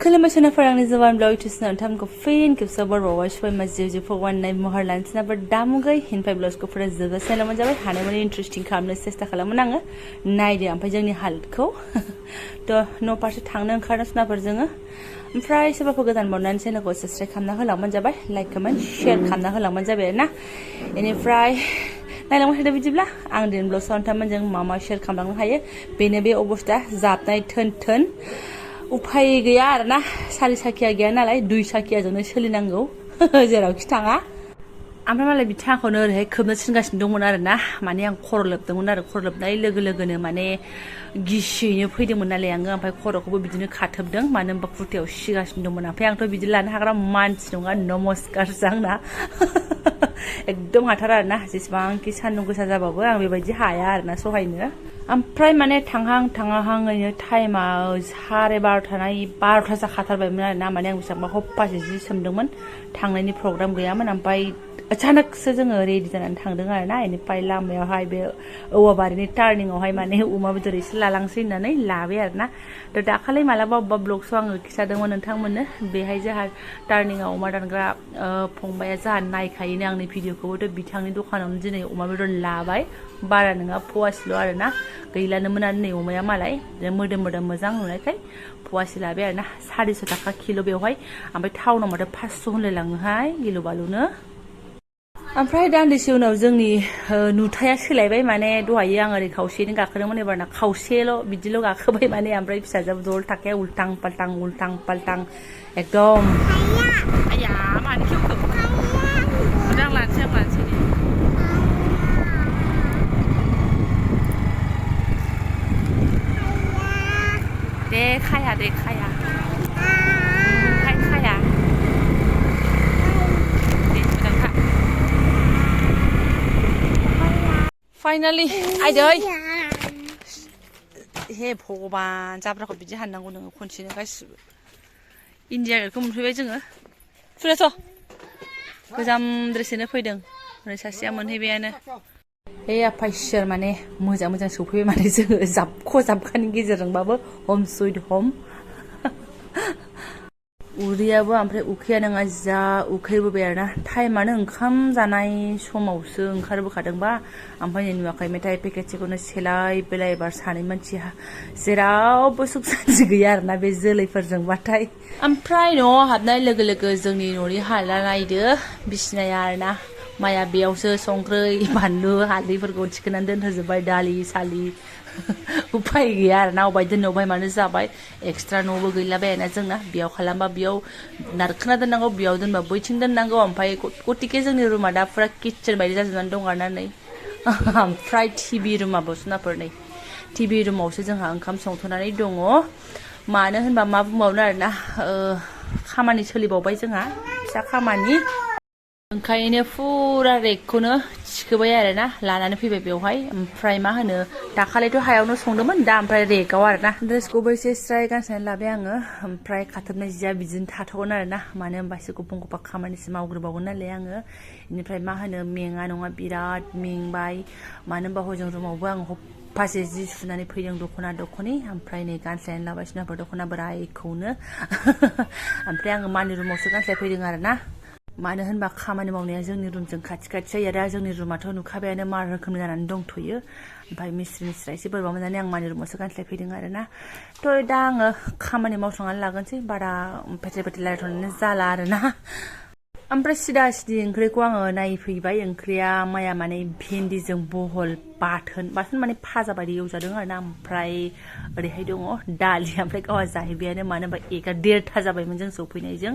Kalamasana farangni zaman blow to snow tam go fain give sober wash by my zio for one night moharlands never damugai in five blows go for a zilla salamanja hanamani interesting calmness sister kalamananga naidi am pajani halko to no part tangna karnas na perjanga ओमफ्राय सोरबाफोर गोदान बावनानै चेनेलखौ subscribe खालामना होलांबानो जाबाय like comment share खालामना होलांबानो जाबाय ना बेनिफ्राय नायलांबाय थादो बिदिब्ला आं दिन ब्लग साउन्डटामोन जों मा मा शेयार खालामलांनो हायो बेनो बे अबस्था जाबनाय थोन थोन उफाय गैया आरोना सारि साखिया गैया नालाय दुइ साखियाजोंनो सोलिनांगौ जेरावखि थाङा ओमफ्राय मालाय बिथांखौनो ओरैहाय खोबनो थिनगासिनो दंमोन आरोना माने आं खर' लोबदोंमोन आरो खर' लोबनाय लोगो लोगोनो माने गिसियैनो फैदोंमोन नालाय आङो ओमफ्राय खर'खौबो बिदिनो खाथोबदों मानो होनबा कुर्तायाव सिगासिनो दंमोन ओमफ्राय आंथ' बिदि लानो हाग्रा मानसि नङा नमस्कारसो आंना एकदम हाथारा आरोना जेसेबांखि सान्दुं गोसा जाबाबो आं बेबायदि हाया आरोना सहायनो ओमफ्राय माने थांहां थांहांयैनो टाइमा 12:30 जाखाथारबायमोन आरोना माने आं बेसेबांबा हप्पासे जि सोमदोंमोन थांनायनि प्रग्राम गैयामोन ओमफ्राय अचानकसो जोङो रेडि जानानै थांदों आरोना बेनिफ्राय लामायावहाय बे औवाबारिनि टार्निंआवहाय माने अमा बेदर एसे लालांसै होननानै लाबाय आरोना थ' दाखालि मालाबा अबेबा ब्लगसआव आङो खिथादोंमोन नोंथांमोननो बेहाय जोंहा टार्निंआव अमा दानग्रा फंबाया जोंहा नायखायोनो आंनि भिडिअखौबो बिथांनि दखानावनो दिनै अमा बेदर लाबाय बारा नङा फवासेल' आरोना गैलानोमोन आरो नै अमाया मालाय मोदोम मोजां नुनायखाय फवासे लाबाय आरोना 450 थाखा किल' बेवहाय ओमफ्राय टाउनाव माथो 500 होनलायलाङोहाय गिलु बालुनो ओमफ्राय दान्दिसे उनाव जोंनि नुथाया सोलायबाय माने दहायो आं ओरै खावसेयैनो गाखोदोंमोन एबारना खावसेल' बिदिल' गाखोबाय माने ओमफ्राय फिसाजोआबो दल थाखाया उल्टां पाल्टां एकदम आया मानो खेवखो आं लानोसै दे खाया फाइनाली आइदै हे भगबान जाब्राखौ बिदि हाननांगौ नोङो खनसेनो गासिबो इन्डिया गेटखौ मोनफैबाय जोङो फुराथ' गोजाम ड्रेसैनो फैदों ओरै सासेया मोनहैबायानो ए आफा इसोर माने मोजां सौफैबाय माने जोङो जाबखानि गेजेरजोंबाबो हम सुइट हम उदैयाबो ओमफ्राय उखैया नङा जा उखैबोबाय आरोना टाइमानो ओंखाम जानाय समावसो ओंखारबोखादोंबा ओमफ्राय नुवाखै मेथाइ पेकेटसेखौनो सेलाय बेलाय एबार सानै मानसिया जेरावबो सुख सान्ति गैया आरोना बे जोलैफोरजोंबाथाय ओमफ्राय न'आव हाबनाय लोगो लोगो जोंनि न'नि हालोदा नायदो बिसिनाया आरोना माया बेयावसो संख्रै बानलु हालदैफोरखौ थिखोनानै दोनहोजोब्बाय दालि सालि उफाय गैया आरोना अबाय दोननो अबाय मानो जाबाय एक्सट्रा न'बो गैलाबायाना जोंना बेयाव खालामबा बेयाव नारखोना दोननांगौ बेयाव दोनबा बैथिं दोननांगौ ओमफ्राय गतिके जोंनि रुमा दा फुरा किटचेन बायदि जाजोबनानै दं आरोना नै ओमफ्राय टिभि रुमाबो सुनाफोर नै टिभि रुमावसो जोंहा ओंखाम संथ'नानै दङ मानो होनबा मा बुंबावनो आरोना खामानि सोलिबावबाय जोंहा फिसा खामानि ओंखायनो फुरा रेकखौनो थिखोबाय आरोना लानानै फैबाय बेवहाय ओमफ्राय मा होनो दाखालिथ' हायावनो संदोंमोन दा ओमफ्राय रेकआव आरोना ड्रेसखौबो एसे स्राय गानसानै लाबाय आङो ओमफ्राय खाथोबनाय जिया बिदिनो थाथ'गोन आरोना मानो होनबा एसे गुबुन खामानिसो मावग्रोबावगोन नालाय आङो बेनिफ्राय मा होनो मेङा नङा बिराद मेंबाय मानो होनबा हजों रुमावबो आं फासे जि सुनानै फैदों दख'नि ओमफ्राय नै गानस्लायनानै लाबाय सिनाफोर दख'ना बोरायखौनो ओमफ्राय आङो मानि रुमावसो गानस्लाय फैदों आरोना मानो होनबा खामानि मावनाया जोंनि रुमजों खाथि जायो आरो जोंनि रुमाथ' नुखाबायानो मा रोखोमनि जानानै दंथ'यो ओमफ्राय मिस्ट्रिफ्रा एसे बोरैबा मोननानै आं मानि रुमावसो गानस्लाय फैदों आरोना थ' दा आङो खामानि मावस्रांनानै लागोनसै बारा पेटे रायथ'नानै जाला आरोना ओमफ्राय सिदा ओंख्रिखौ आङो नायफैबाय ओंख्रिया माया माने भिन्दिजों बहल बाथोन माने फाजा बायदि एवजादों आरोना ओमफ्राय ओरैहाय दङ दालि ओमफ्राय गावहा जाहैबायानो मानो होनबा 1:30 जाबायमोन जों सौफैनायजों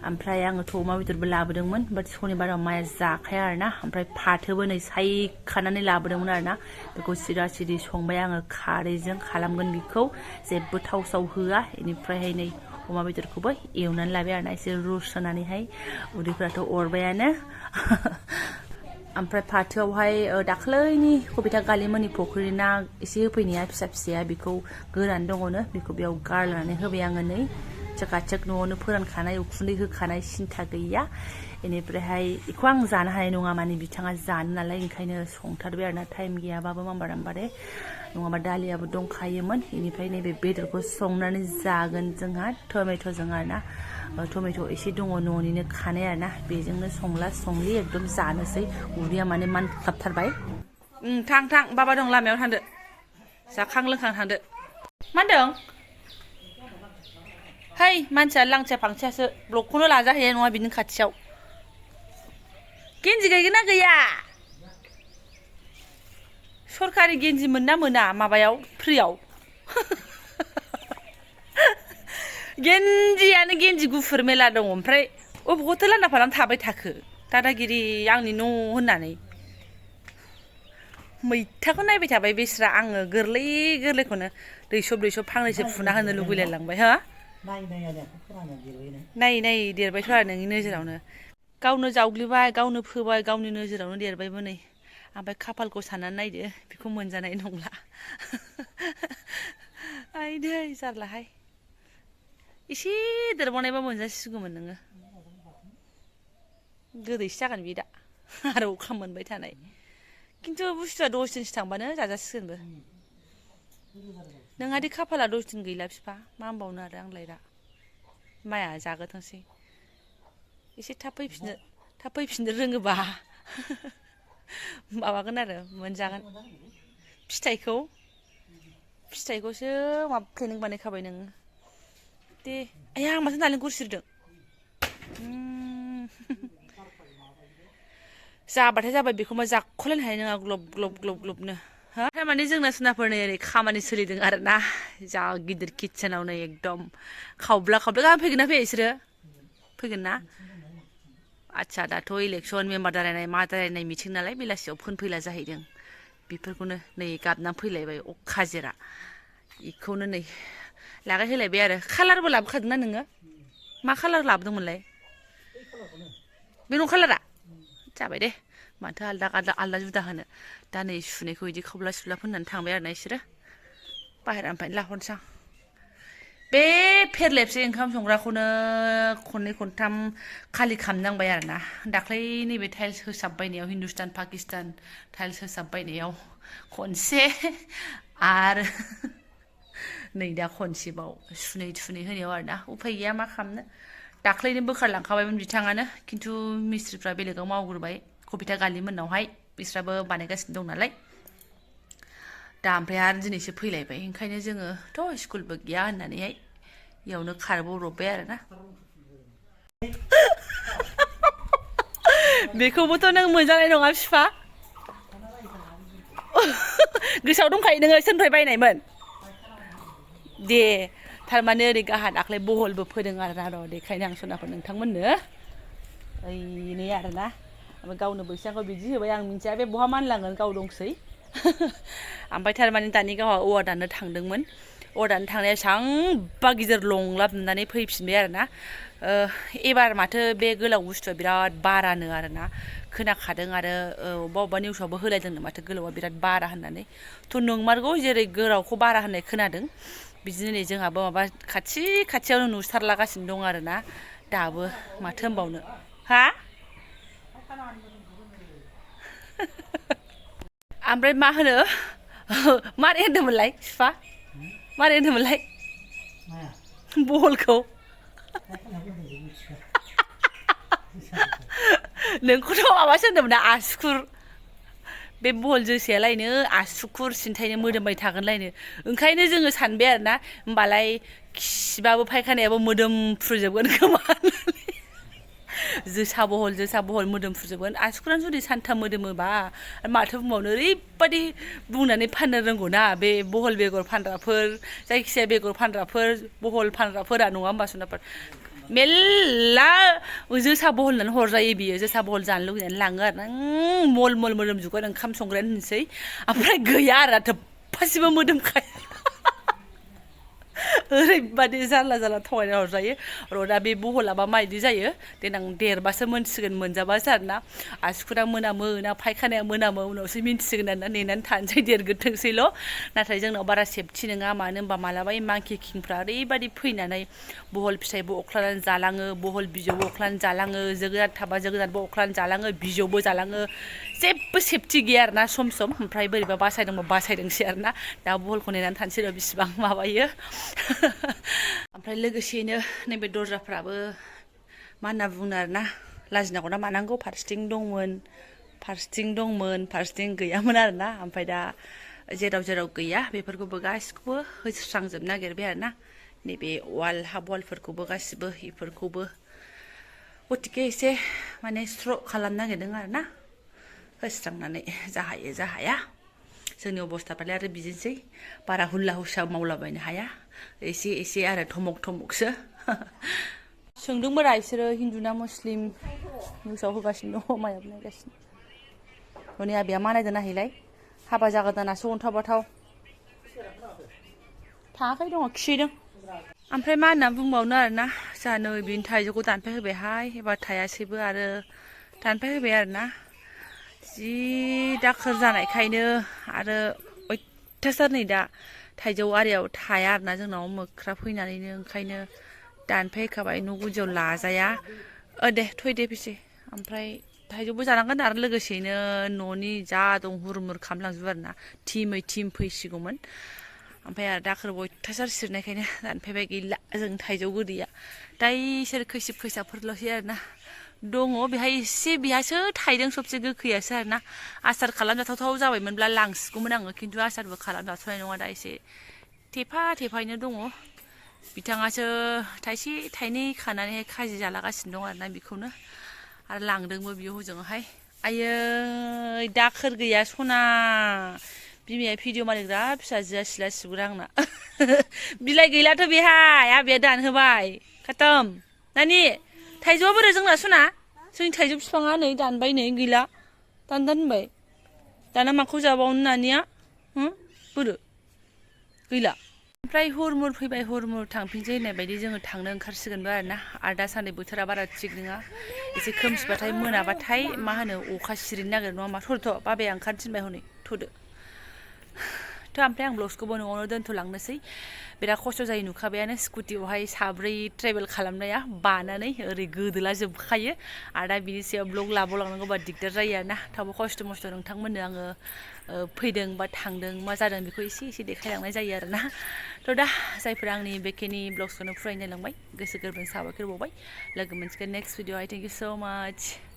ओमफ्राय आङोथ' अमा बेदरबो लाबोदोंमोन बाट सनिबाराव माया जाखाया आरोना ओमफ्राय फाथोबो नै सायखानानै लाबोदोंमोन आरोना बेखौ सिदा संबाय आङो खारैजों खालामगोन बेखौ जेबो थाव साव होआ बेनिफ्रायहाय नै अमा बेदरखौबो एवनानै लाबाय आरोना एसे रुस होनानैहाय उदैफोराथ' अरबायानो ओमफ्राय फाथोआवहाय दाख्लैनि कबिता गालिमोननि फुख्रिनि ना एसे होफैनाया फिसाया बेखौ गोरान दङनो बेखौ बेयाव गारलानानै होबाय आङो नै चकाचक न'आवनो फोरानखानाय उखुन्दै होखानाय सिन्था गैया बेनिफ्रायहाय बेखौ आं जानो हानाय नङा माने बिथाङा जानो नालाय ओंखायनो संथारबाय आरोना टाइम गैयाबाबो मामबारे नङाबा दालियाबो दंखायोमोन बेनिफ्राय नैबे बेदरखौ संनानै जागोन जोंहा टमेट'जों आरोना टमेट' एसे दङ न'निनो खानाय आरोना बेजोंनो संला संलि एकदम जानोसै उदैया माने मानखाबथारबाय थां थां बाबा दं लामायाव थांदो जाखां लोंखां थांदो मा होनदों है मानसिया लांथिया फांथियासो ब्लकखौनो लाजाहैया नङा बिनि खाथियाव गेन्जि गैगोन ना गैया सरकारि गेन्जि मोनना मोना माबायाव फ्रियाव गेन्जियानो गेन्जि गुफुर मेला दङ ओमफ्राय अबेखौथो लान्दा फालांदा थाबाय थाखो दादागिरि आंनि न' होननानै मैथाखौ नायबाय थाबाय बेस्रा आङो गोरलै गोरलैखौनो दैसब फांनैसो फुना होनो लुगैलाय लांबाय हो नायै नायै देरबायथ' आरो नोंनि नोजोरावनो गावनो जावग्लिबाय गावनो फोबाय गावनि नोजोरावनो देरबायबो नै ओमफ्राय खाफालखौ साननानै नायदो बेखौ मोनजानाय नंला आयदै जारलाहाय एसे देरबावनायबा मोनजासिगौमोन नोङो गोदैसो जागोन बे दा आरो अखा मोनबाय थानाय खिन्थु बुस्थुआ 10 दिनसो थांबानो जाजासिगोनबो नोंहादि खाफाला 10 दिन गैला बिफा मा होनबावनो आरो आंलाय दा माइया जागोथोंसै एसे थाब फैफिननो रोङोबा माबागोन आरो मोनजागोन फिथाइखौसो माबा प्लेनिं बानायखाबाय नोङो दे आया आं माथो नालेंखर सिरदों जाबाथाय जाबाय बेखौ मा जाख'लायनो हानाय नङा ग्लब हा थारमाने जोंना सोनाफोर नै ओरै खामानि सोलिदों आरो ना जा गिदिर किटचेनाव नै एकदम खावब्ला गाबोन फैगोन ना फैया बिसोरो फैगोन ना आच्छा दाथ' इलेक्सन मेम्बार दारायनाय मा दारायनाय मिथिं नालाय बेलासियाव फैला जाहैदों बेफोरखौनो नै गाबनानै फैलायबाय अखाजिरा बेखौनो नै लागाय होलायबाय आरो कालारबो लाबोखादोंना नोङो मा कालार लाबोदोंमोनलाय बे न' कालारा जाबाय दे माथो आलदा जुदा होनो दा नै सुनायखौ बिदि खावब्ला सुब्ला फोननानै थांबाय आरोना बिसोरो बाहेरानिफ्रायनो लाहरनोसै आं बे फेरलेबसे ओंखाम संग्राखौनो खननै खनथाम खालि खालामनांबाय आरोना दाख्लै नैबे टाइल्स होसाबबायनायाव हिन्दुस्तान पाकिस्तान टाइल्स होसाबबायनायाव खनसे आरो नै दा खनसेबाव सुनै होनायाव आरोना उफाय गैया मा खालामनो दाख्लैनो बोखारलांखाबायमोन बिथाङानो खिन्थु मिस्ट्रिफ्रा बेलेगाव मावग्रोबाय कबिता गालिमोननावहाय बिस्राबो बानायगासिनो दं नालाय दा ओमफ्राय आरो दिनैसो फैलायबाय ओंखायनो जोङोथ' स्कुलबो गैया होननानैहाय इयावनो खारबोब्रबबाय आरोना बेखौबोथ' नों मोनजानाय नङा बिफा गोसोआव दंखायो नोङो सोरनिफ्राय बायनायमोन दे थारमाने ओरै गाहा दाख्लै बहलबो फोदों आरोना र' देखायनो आं सनाफोर नोंथांमोननो ओइनै आरोना ओमफ्राय गावनो बैसांखौ बिदि होबाय आं मिन्थिया बे बहा मानलांगोन गाव दंसै ओमफ्राय थारमाने दानि गावहा औवा दाननो थांदोंमोन औवा दाननो थांनाया बेसेबांबा गिदिर लंलाबनानै फैफिनबाय आरोना एबार माथो बे गोलाव बुस्थुआ बिराद बारानो आरोना खोनाखादों आरो अबेबा निउसावबो होलायदोंनो माथो गोलावा बिराद बारा होननानै थ' नंमारगौ जेरै गोलावखौ बारा होननाय खोनादों बिदिनो नै जोंहाबो माबा खाथियावनो नुसारलागासिनो दं आरोना दाबो माथो होनबावनो हा ओमफ्राय मा होनो मारै होनदोंमोनलाय बिफा मारै होनदोंमोनलाय बहलखौ नोंखौथ' माबासो होनदोंमोन ना आसुखुर बे बहल जोसायालायनो आसुखुर सिन्थायनो मोदोमबाय थागोनलायनो ओंखायनो जोङो सानबाय आरोना होमबालाय खिबाबो फायखानायाबो मोदोमफ्रुजोबगोन खोमा जोसा बहल मोदोमफ्रुजोबगोन आसुखुरानो जुदि सानथाम मोदोमोबा माथो बुंबावनो ओरैबादि बुंनानै फाननो रोंगौना बे बहल बेगर फानग्राफोर जायखिजाया बेगर फानग्राफोर बहल फानग्राफोरा नङा होमबा सनाफोर मेल्ला जोसा बहल होननानै हरजायो बियो जोसा बहल जानो लुगैनानै लाङो आरो ना मल मोदोमजोबगोन ओंखाम संग्रायानो होनसै ओमफ्राय गैया आरो थोबफासेबो मोदोमखाया ओरैबादि जारला जारला थगायना हरजायो र' दा बे बहलाबा माबायदि जायो देनां देरबासो मोनसिगोन मोनजाबासो आरोना आसुखुरा मोनामो ना फायखानाया मोनामो उनावसो मिन्थिसिगोन आरोना नेनानै थानोसै देरगोथोंसैल' नाथाय जोंनाव बारा सेफटि नङा मानो होनबा मालाबा मांकि किंफ्रा ओरैबादि फैनानै बहल फिथाइबो अख्लानानै जालाङो बहल बिजौबो अख्लानानै जालाङो जोगोनार थाबा जोगोनारबो अख्लानानै जालाङो बिजौबो जालाङो जेबो सेफटि गैया आरोना सम सम ओमफ्राय बोरैबा बासायदोंबा बासायदोंसै आरोना दा बहलखौ नेनानै थानोसै र' बिसिबां माबायो ओमफ्राय लोगोसेयैनो नैबे दरजाफ्राबो मा होनना बुंनो आरोना लाजिनांगौ ना मानांगौ फारसेथिं दंमोन फारसेथिं गैयामोन आरोना ओमफ्राय दा जेराव गैया बेफोरखौबो गासिखौबो होस्रांजोबनो नागिरबाय आरोना नैबे हाफ वालफोरखौबो गासिबो बेफोरखौबो गथिखे एसे माने स्र' खालामनो नागिरदों आरोना होस्रांनानै जाहायो जाहाया जोंनि अबस्थाफ्रालाय आरो बिदिनोसै बारा हुल्ला हुस्सा मावलाबायनो हाया एसे आरो धमक थमकसो सोंदोंमोन बिसोरो हिन्दु ना मुस्लिम निउसाव होगासिनो दङ मायाबो नायगासिनो हनै आबैया मा नायदों नायहैलाय हाबा जागोदानासो अन्थाव बाथाव थाङाखै दङ खिहैदों ओमफ्राय मा होनना बुंबावनो आरोना जोंहा नै बिनि थाइजौखौ दानफाय होबायहाय एबार थायासैबो आरो दानफाय होबाय आरोना जि दाखोर जानायखायनो आरो अयथासार नै दा थाइजौ आरियाव थाया आरोना जोंनाव मोख्रा फैनानैनो ओंखायनो दानफायखाबाय न' गुदियाव लाजाया दे थैदे फिसे ओमफ्राय थाइजौबो जानांगोन आरो लोगोसेयैनो न'नि जा दं हुरमुर खालामलांजोबो आरोना थिम फैसिगौमोन ओमफ्राय आरो दाखोरबो अयथासार सिरनायखायनो दानफायबाय गैला जों थाइजौ गोदैया दा इसोर खैसिबफोरल'सै आरोना दङ बेहासो थाइदों सबसे गोखैयासो आरोना आसार खालामजाथावथाव जाबायमोनब्ला लांसिगौमोन आङो खिन्थु आसारबो खालामजाथ'नाय नङा दा एसे थेफायैनो दङ बिथाङासो थाइसे थाइनै खानानैहाय खाजि जालागासिनो दं आरोना बेखौनो आरो लांदोंबो बियो हजोंहाय आयै दाखोर गैया सना बिमाया भिडिअ मालिग्रा फिसाजोआ सिला सिबग्रा आंना बिलाइ गैलाथ' बेहाय आबैया दानहोबाय खाथम नानि थाइजौआ बोरो जोंना सना जोंनि थाइजौ बिफाङा नै दानबाय नै गैला दान होनबाय दाना माखौ जाबावनो नानिया बोरो गैला ओमफ्राय हुरमुर फैबाय हुरमुर थांफिनसै होननाय बायदि जोङो थांनो ओंखारसिगोनबो आरोना आरो दासान्दि बोथोरा बारा थिग नङा एसे खोमसिबाथाय मोनाबाथाय मा होनो अखा सिरिनो नागिरो नङा मा थ'थ' बाबाया ओंखारनो थिनबाय हनै थ'दो ओमफ्राय आं ब्लग्सखौबो न'आवनो दोनथ'लांनोसै बिराद खस्थ' जायो नुखाबायानो स्कुटियावहाय साब्रै ट्रेभेल खालामनाया बानानै ओरै गोदोला जोबखायो आरो दा बिनि सायाव ब्लग लाबावलांनांगौबा दिगदार जायो आरोना थेवबो खस्थ' मस्थ' नोंथांमोननो आङो फैदों बा थांदों मा जादों बेखौ एसे देखायलांनाय जायो आरोना थ' दा जायफोरा आंनि बेखिनि ब्लग्सखौनो फरायनो लांबाय गोसो गोरबोनि साबायखर बावबाय लोगो मोनसिगोन नेक्स्ट भिडिअ' थेंक इउ स' माच